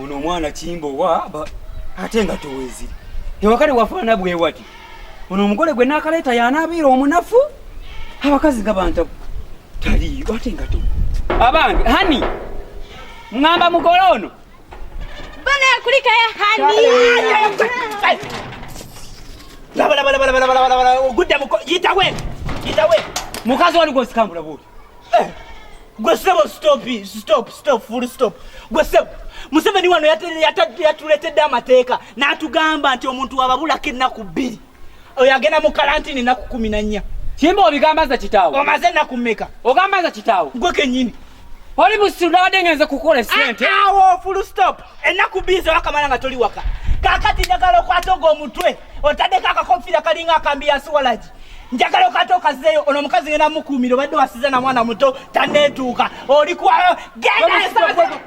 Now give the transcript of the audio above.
Ono omwana kimbowa ate nga toweziri ewaka tewafaanana bwewati. Ono omugole gwe naakaleeta y'anaabeera omunafu. Abakazi nga banta taliiyo ate nga to abange hani ŋŋamba mugole ono Bana kulikayo hani. Laba laba laba laba laba laba ogudde muko yitawe yitawe mukazi wali gwosikambula bwoti. Eh, gwe sebo stop stop stop full stop gwe sebo Museveni wano yatuletedde amateeka n'atugamba nti omuntu wababulako ennaku bbiri oyo agenda mu kalantini ennaku 14. Kimba obigamba nze kitaawo. Omaze ennaku mmeka? Ogamba nze kitaawo. Gwe kennyini. Oli musiru nabadde ngenze kukola essente. Ah, awo full stop ennaku bbiri zewakamala nga toli waka. Kaakati njagala okwate ogwo omutwe otaddeko akakofiira kalinga akambi ya siwalagi. Njagala okate okazeeyo ono omukazi ngenda mukuumira obadde wasiza na mwana muto taneetuuka oli kwa genda.